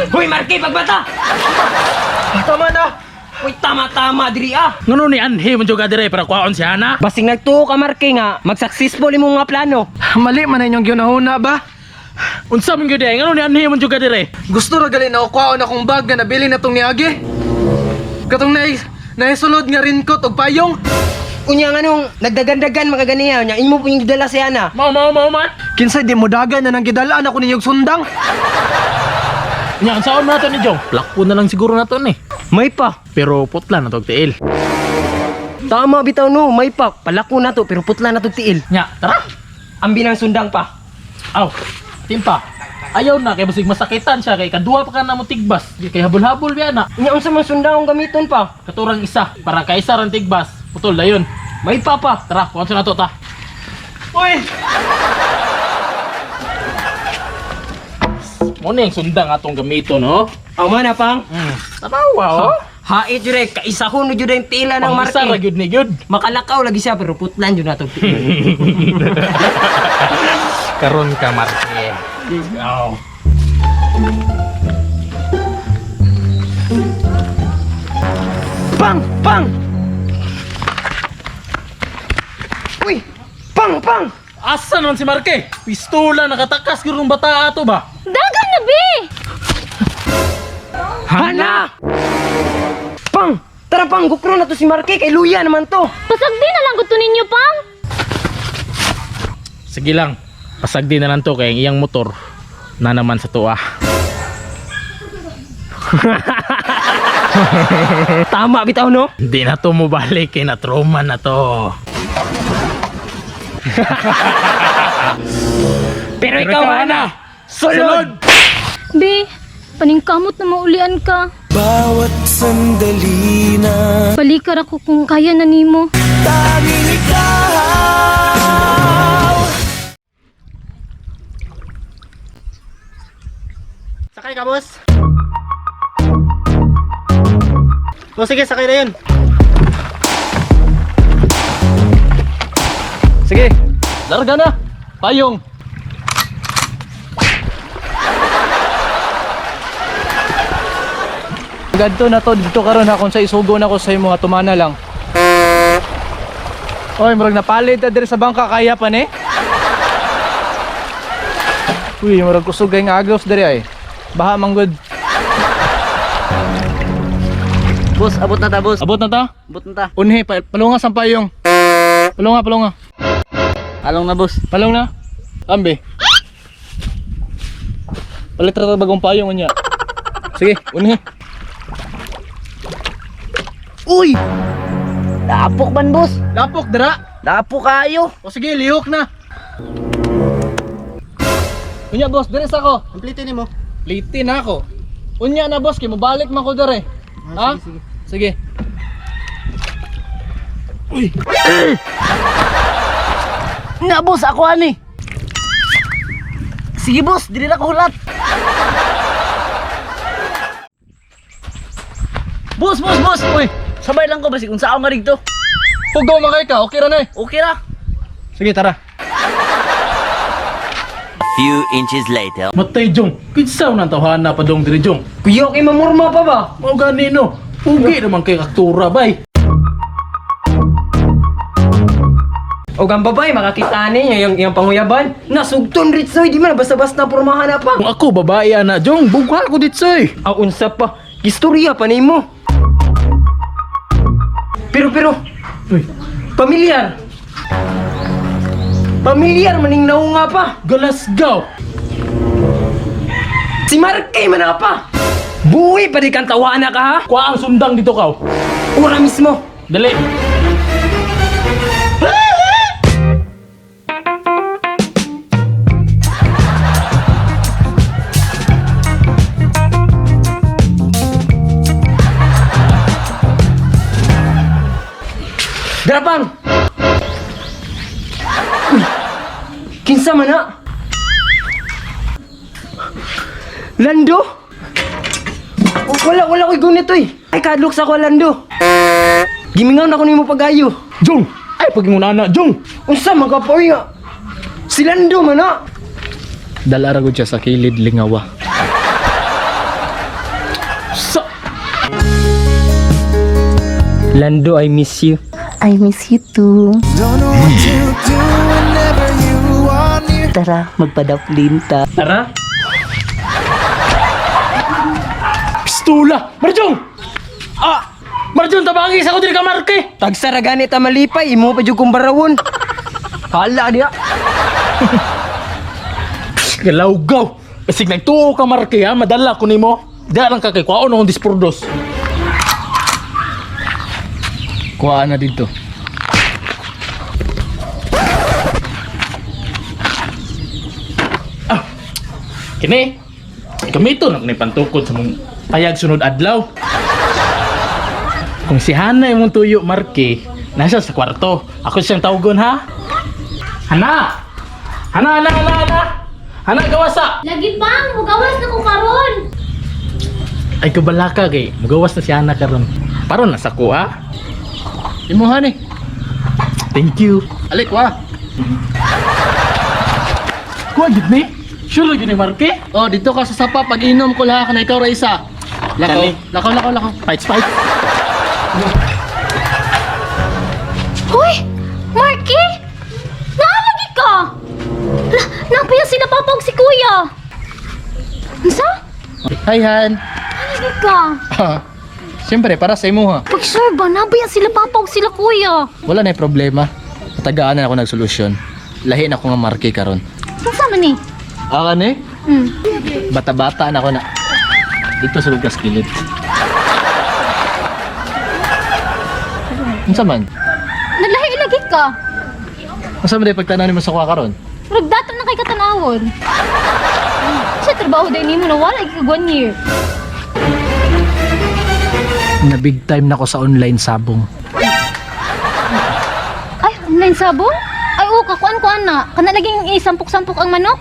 Hoy, Marky, pagbata! Tama na. Uy, tama-tama diri ah. Ngano ni anhi man jud ka dire para kwaon si Hana? Basing nagtuo ka, Marky, nga mag-successful imong mga plano. Mali man na inyong ginahuna ba? Unsa man gyud eh? Ngano ni anhi man jud ka dire? Gusto ra gali na ako kwaon akong bag nga nabili na tong niagi. Katong naisulod nga raincoat og payong. Unya nga nung nagdagandagan mga ganiya, unya imo po yung gidala si Ana. Mao mao mao man. Kinsay di mo dagan na nang gidalaan ako ninyong sundang. Nya unsaon man nato ni Jong? Plakpo na lang siguro nato ni. May pa. Pero putla na tog tiil. Tama bitaw no, may pa. Palako na to pero putla na to tiil. Nya, tara. Ang binang sundang pa. Aw, timpa. Ayaw na kay basig masakitan siya kay kaduha pa ka na mo tigbas. Di kay habol-habol biya na. Unya unsa man sundang ang gamiton pa? Katurang isa para kaisa ran tigbas. Putol dayon. May pa pa. Tara, kuha na to ta. Uy! Mo na yung sundang atong gamiton, no? Aw man na pang. Tanawa, oh. Hait jud eh, kaisahon jud yung tila ng Pang isa ra Marky. gyud ni gyud. Makalakaw lagi siya pero putlan jud na to tiil. Karon ka, Marke. Aw. Pang! Pang! Uy! Pang! Pang! Asa naman si Marke? Pistola nakatakas gyud ng bata ato ba? Dagan na, be! Hana! Pang! Tara pang, gukro na to si Marky kay Luya naman to. Pasagdi na lang gusto ninyo, pang! Sige lang. Pasagdi na lang to kay ang iyang motor na naman sa tuwa. Tama bitaw no? Hindi na to mobalik kay na trauma na to. Pero ikaw, Hana, sulod! Be, paningkamot na maulian ka. Bawat sandali na Balikar ako kung kaya na nimo. tanging ikaw. Sakay ka, boss. O sige, sakay na yun. Sige, larga na. Payong. Gadto na to dito karon ha kung sa isugo na ko sa imo nga tumana lang. Oy, murag napalit ta diri sa bangka kaya pa ni. Uy, murag kusog kay nga agos diri ay. Baha man gud. Boss, abot na ta, boss. Abot na ta? Abot na ta. Unhe, palunga sa payong. Palunga, palunga. Along na, boss. Palong na. Ambe. Palit ra ta bagong payong unya. Sige, unhe. Uy! Dapok man, boss. Lapok dira. Dapok kayo. O sige, lihok na. Unya boss, dire sa ako. Complete ni mo. Late na ako. Unya na boss, kay mobalik man ko dire. Ha? Sige, sige. Na, boss, ako ani. Sige, boss, dili na ko hulat. Boss, boss, boss. Uy, Sabay lang ko basig unsa ako nga dito. pugaw man kay ka, okay ra na eh. Okay ra. Sige, tara. Few inches later. Matay Jong, kinsa man ang tawhana pa dong diri Jong? Kuya, kay mamurma pa ba? Mao gani no. Pugi naman kay aktura bay. O ang babae, makakita niya yung, yung panguyaban. Nasugton, Ritsoy, di man basta-basta pormahan na pa. Kung ako babae ana Jong, bugha ko ditsoy. Aw, unsa pa. Istorya pa nimo. Pero, pero, Uy, pamilyar. Pamilyar, maning naunga pa. galasgaw. Si Marky man na pa. Buhi pa di kang tawa na ka ha? Kuha ang sundang dito kaw. Ura mismo. Dali. Drapang! Uy! Kinsa man na? Lando? Wala, wala ko'y gunit oy. Ay, kadlok sa ko, Lando. Gimingaw na ko nimo pagayo. Jong, ay pag na Jong. Unsa man ka pa, oy, nga? Si Lando man na. Dala ra gud siya sa kilid lingawa. Lando, I miss you. I miss you too. Don't know what to do whenever you are near. Tara, magpadaplin ta. Tara. Pistula! Marjong! Ah! Marjong, tabangis ako diri ka Marke! Tagsara gani ta malipay, imo pa jud kong barawon. Hala diha. Galawgaw! Basig nagtuo ka Marke ha, madala ko nimo. Diha lang ka kay kuwaon akong dispurdos. Kuha na dito. Ah! Kini, gamito na ni pantukod sa mong payag sunod adlaw. Kung si Hana imong tuyo Marke, nasa sa kwarto. Ako siyang tawgon ha. Hana! Hana, Hana, Hana, Hana! Hana, gawasa! Lagi pang, mugawas na ko karon. Ay kabalaka kay, mugawas na si Hana karon. Paron na sa kuha. Imuha ni. Thank you. Alik, kuha. Kuha gid ni. Sure gid ni Marke. Oh, dito ka sa sapa pag inom ko lahat na ikaw ra isa. Lakaw, Kani. lakaw, lakaw, lakaw. Fight, fight. Hoy! Marky! Naalagi ka! La, napaya sila papa og si kuya. Unsa? Hi, Han. Naalagi ka. Siyempre, para sa imuha. Pag sure ba, nabaya sila papa og sila kuya. Wala na problema. Matagaan na ako nagsolusyon. Lahi na ako nga marke karon. Unsa man ni? Aka ni? Bata-bata na ako na. Dito sa lugas kilid. Unsa man? Naglahi lagi ka. Unsa man di pagtanaw nimo sa kuha karon? Murag dato na kay katanawon. Sa trabaho din nimo na wala kag 1 year. Na big time na ko sa online sabong. Ay, online sabong? Ay, oo, kakuan-kuan na. Kana laging isampok-sampok ang manok?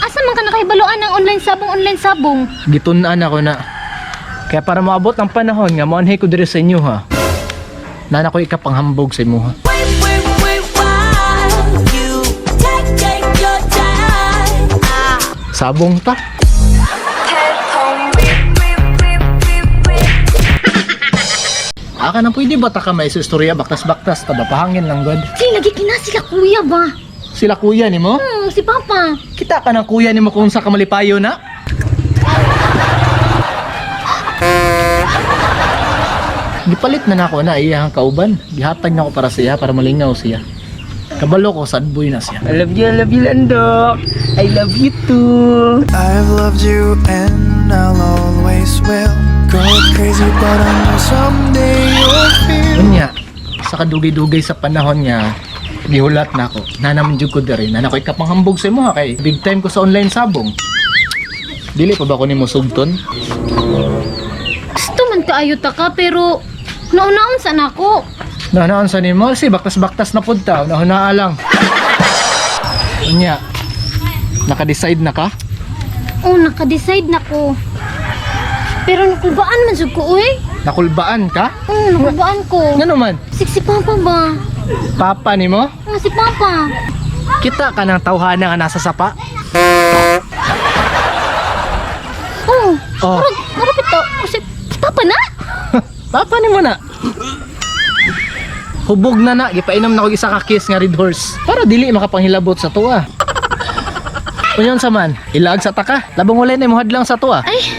Asa man ka nakahibaluan ng online sabong, online sabong? Gitun-an ako na. Kaya para maabot ang panahon nga moanhi ko diri sa inyo ha. Nana ko ikapanghambog sa imuha. Wait, wait, wait, why you take your time? Sabong ta. Aka na pwede ba ta ka may istorya baktas-baktas ta ba pahangin lang god. Di, lagi kina sila kuya ba? Sila kuya nimo? Si papa. Kita ka ng kuya nimo kung sa kamalipayo na. Gipalit na nako na iyang kauban. Gihatag na ko para siya para malingaw siya. Kabalo ko sad boy na siya. I love you, Lando. I love you too. I've loved you and I'll always will. Go crazy, but I know someday you'll feel. Unya, sa kadugay-dugay sa panahon niya, gihulat na ako. Nanaman jud ko diri. Nana ko ikapanghambog sa imo ha kay big time ko sa online sabong. Dili pa ba ko nimo sugton? Gusto man kaayo ta ka, pero naunaon sa nako. Nahanaan sa nimo si baktas-baktas na pud ta, nahunaa lang. Unya, naka-decide na ka? Oh, naka-decide na ko. Pero nakulbaan man jud ko, uy. Nakulbaan ka? Nakulbaan ko. Ngano man? Sik si papa ba? Papa nimo? Nga si papa. Kita ka ng tawhana nga nasa sapa? Oh, Oh. murag, murag ito. Si papa na? Papa nimo na. Hubog na na, gipainom na ko isa ka kiss nga red horse. Para dili makapanghilabot sa tuwa. Unyon sa man, ilaag sa taka. Labong wala na imuhad lang sa tuwa. Ay,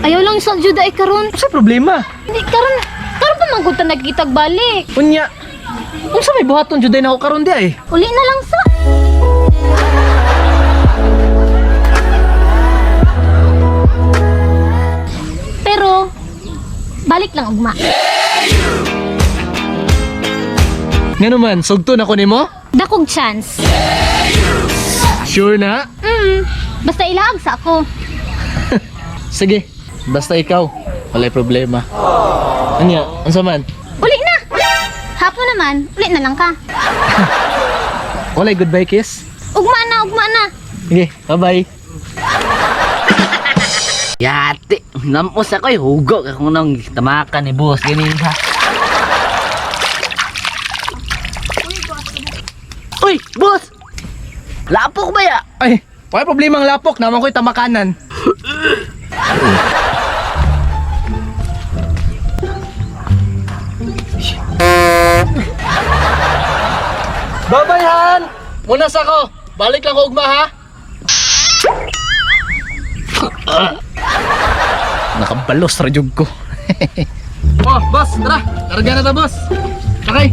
ayaw lang sa juda ay karon. Sa problema? Hindi, karon, karon pa man gud ta nagkitag balik. Unya, unsa may buhaton juday na ako karon di ay? Uli na lang sa. Pero, balik lang ugma. Ngano man, sugton ako nimo? Dakog chance. Sure na? Basta ilaag sa ako. Sige, basta ikaw. Walay problema. Unya, unsa man? Uli na! Hapon naman, uli na lang ka. Walay goodbye kiss. Ugma na, ugma na. Sige, bye-bye. Yati, namos ako eh. Hugo ka kung nang tamakan ni boss. Ganin ha. Uy, boss! Lapok ba ya? Ay, walay problema ang lapok. Naman ko'y tamakanan. Muna sa ko. Balik lang ko ugma ha. Nakabalos ra jud ko. Oh, boss, tara. Targa na ta, boss. Okay.